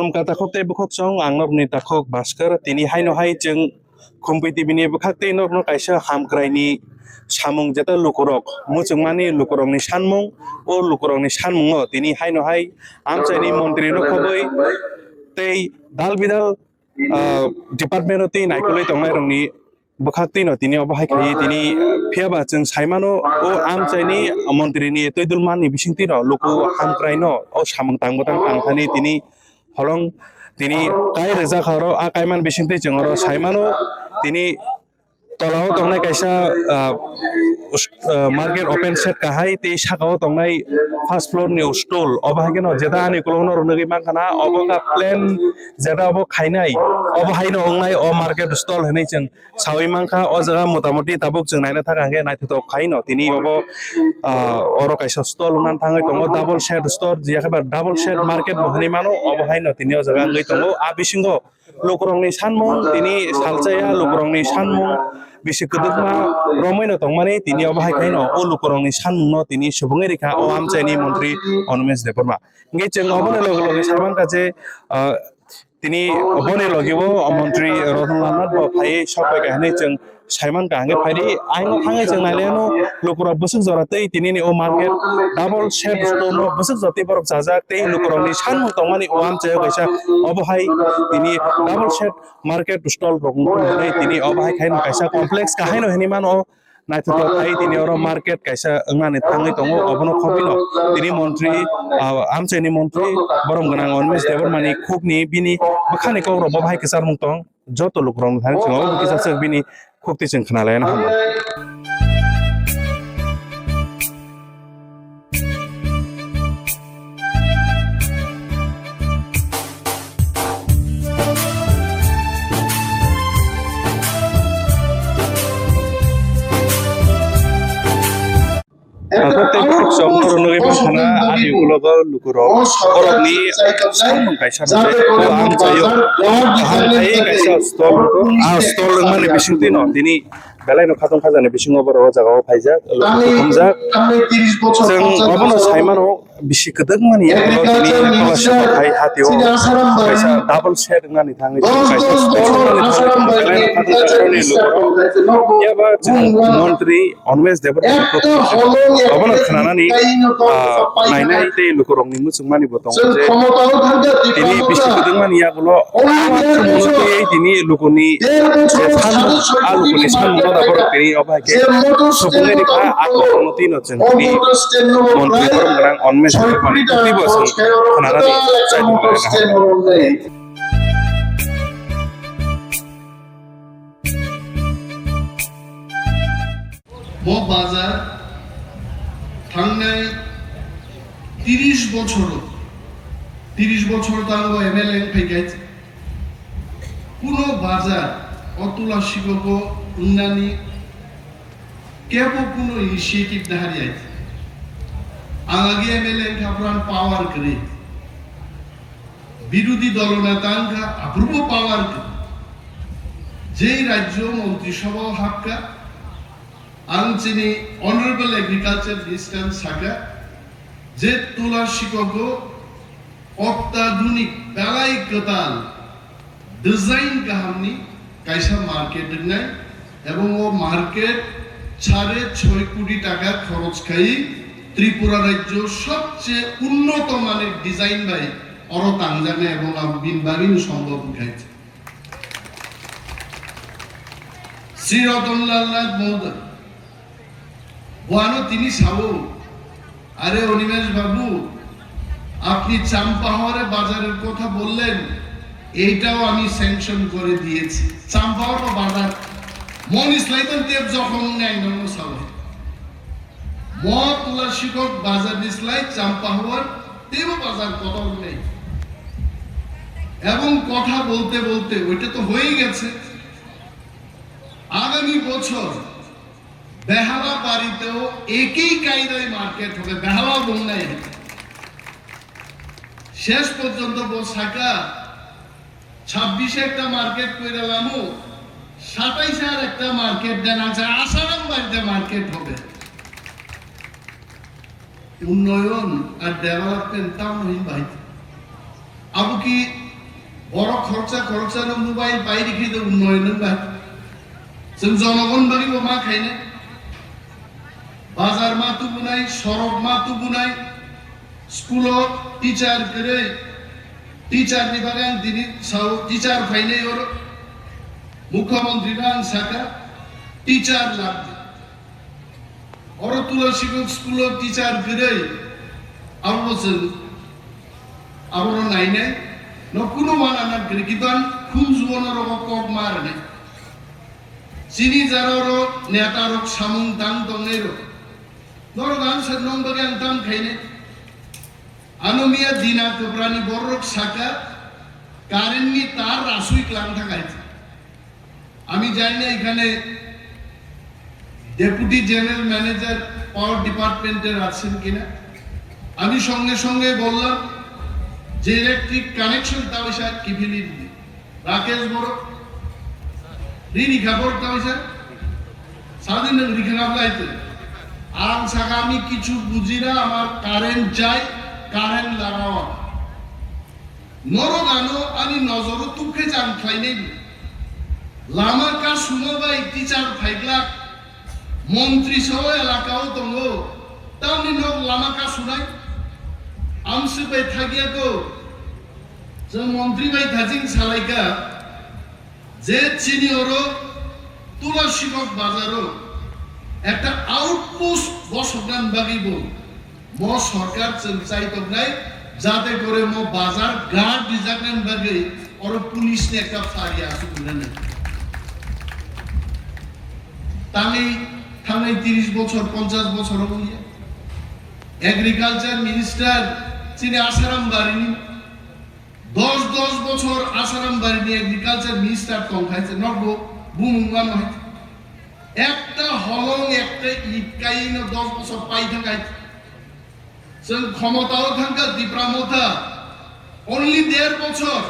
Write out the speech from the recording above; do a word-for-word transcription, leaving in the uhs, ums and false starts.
Wngkha takhuk tei bukhuk chwng, ang norokni takhuk Bhaskar. Tini haino hai chwng Khumpui T V ni bwkhak tei norokno kaisa hamkraini samung, jeta lukurok muchungmani lukurokni sanmung, o lukurokni sanmungo tini haino hai amchaini montri no khobwi tei dal bidal, ah, department o tei naikolwi tongnairokni bwkhak twi no tini obo hai khlaiwi tini, phiya ba chwng sai mano, o amchaini montri ni twi dulmani bising twi no luku hamkrai no o samung tang bwtang tang thani tini holong tini kai rwjak oro, a kaiman bising twi chwng oro sai mano tini tola o tongnai kaisa, ah, us-, ah, market open shed kahai tei saka o tongnai first floor ni stall, obo hai kheno jeta ani ukulok no rw nugwi mankha na, obo wngkha plan jeta obo khainai, obo hai no wngnai o market stall hinwi chwng sawi mankha. O jaga motamoti tabuk chwng naina thang hwnkhe naithothok khai no tini obo, ah, oro kaisa stall wngna thangwi tongo, double shed store, je yakhe ba double shed market bo hinwi mano, obo hai no tini o jaga wngwi tongo. A bisingo lukurokni sanmung tini salchaya, lukurokni sanmung bisi kwdwkma romwi no tongmani, tini obo hai khai no o lukurokni sanmung no tini subungwi rikha o amchaini montri Animesh Debbarma. Hingke chwng obono loge loge sai mankha je, ah, tini boni logi o montri Ratan Lal Nath bo phaiwi sok pai kha hinwi chwng sai mankha. Hingke phaidi ayang thangwi chwng nai lai anw lukurok bwswk jora tei tini ni o market double shed store no bwswk jora tei borok chajak tei lukurokni sanmung tongmani o amchaio kaisa obo hai tini double shed market stall rok wngkha hinwi tini obo hai khai no kaisa complex kahai no hinwi mano. Naithothok khai tini oro market kaisa wngnani thangwi tongo, obono khobwi no tini montri, ah, amchaini montri borom gwnang Animesh Debbarmani khukni bini bwkhani kokrok bo bahai kwcharmung tong, joto lukurokno thani chwng obo kisa swk bini khukti chwng khna lai anw. Takhuk tei bukhuk chwng oro nugwi mankha na ani ulo go lukurok borokni samung kaisa rwjak o amchaio kaham khai kaisa stall, a stall wngmani bisingtwi no tini belai no khatong khajani bisingo borok o jaga o phaijak, lukurok hamjak. Chwng obono sai mano. Bisi kwdwkmani agriculture minister hai hatio chini Asaram bai kaisa double shed wngnani thangwi kaisa special wngnani thangwi belai no khatungjaknani lukurok. Yaba chini montri Animesh Debbarma obono khwnanani, ah, nainai tei lukurokni muchungmani bo tongo je tini bisi kwdwkmani yagulo tini lukuni je thanmung, a lukuni thanmung no da borok tini obo hai khe subungni rikha, a kokno twi no chwng tini montri borom gwnang Animesh Debbarmani twi bo chwng khwnanani chai tongmani naha. Bo bazar thangnai tiris bochor, tiris bochor tangbo M L A wng phai khe kuno bazar o Tula Sikogo wngnani kebo kuno initiative naharya. Ang agi M L A wngkha pran power kwrwi. Birodhi dolo neta wngkha, aphuru bo power kwrwi. Jei rajyo montri sabha o hapkha, ang chini Honorable Agriculture Minister sakha je Tula Sikogo ottadhunik belai kwtal design kahamni kaisa market wngnai, ebong o market sare choi koti taka khoroch khai Tripura rajyo sobche unnoto manir design bai oro tangjaknai, ebong abo bini bagwino sombhob wngkha. Sri Ratan Lal Nath Mohoday, Boano tini sao, "আরে অনিমেষ বাবু, আপনি চাম্পাহাওরে বাজারের কথা বললেন, এইটাও আমি স্যাংশন করে দিয়েছি।" চাম্পাহাওর বাজার moni slaitan tep jokhon nai nang sao. Mo Tula Sikok bazar ni slai Champahaor tebo bazar kotor nei. এবং কথা বলতে বলতে ওইটা তো হয়েই গেছে। আগামী বছর বেহালা বাড়িতেও একই কায়দায় মার্কেট হবে, বেহালাও বন্যায় হবে। শেষ পর্যন্ত বসাকা ছাব্বিশে একটা মার্কেট করে লামু, সাতাইশে আর একটা মার্কেট দেন আছে, আসারাম বাড়িতে মার্কেট হবে। উন্নয়ন আর ডেভেলপমেন্ট তাও নহিন ভাই। আবু কি Borok khoroksa khoroksano mobile pai rikhe de unnoyon wng bai. Chwng jonogon bagwi bo ma khainai. Bazar ma tubunai, sorok ma tubunai, school o teacher kwrwi, teacher ni bagwi ang tini sao, teacher phainai oro. Mukhyamantri no ang saka, teacher lak di. Oro Tulasikok school o teacher kwrwi, abo chwng aboro nainai, no kuno wana na kwrwi, kintu ang khumjuo norok kok ma rwnai. Chini jara oro neta rok samung tang tongnai rok. Norok ang sir nong bagwi ang tam khainai. Ano miya Dina Kwprani borok saka, current ni tar rasui klang thang hai. আমি জানি না এখানে deputy general manager পাওয়ার ডিপার্টমেন্টের আছেন কিনা। আমি সঙ্গে সঙ্গে বললাম যে ইলেকট্রিক কানেকশন তা ওইসা কিফিলি দিদি রাকেশ বড় রিনি খাবর তা ওইসা সারাদিন রিখে না লাইতে। আর সাকা আমি কিছু বুঝি না, আমার কারেন্ট চাই, কারেন্ট লাগাও। Norok ano ani nojoro tubkhe jang khlainai bo. Lama kasuma bai teacher phaiglak, montri sao elaka o tongo, tamni nok lama kasunai? Amswk bai thagya ko, chwng montri bai thajing salaika. Je chini oro Tulasikok bazaro ekta outpost bosokna bagwi bo mo sorkar chwng chaitoknai, jate kore mo bazar guard rijakna bagwi oro police ni ekta phari asuk wngnani. Tangwi thangnai tiris bochor, ponchash bochor wngya. Agriculture minister chini Asaram barini dos dos bochor Asaram barini agriculture minister tong khai se nokbo bumung mano hai. Ekta holong, ekta it kaino dos bochor pai thang hai. Chwng khomotao thangkha Tipra Motha, only der bochor.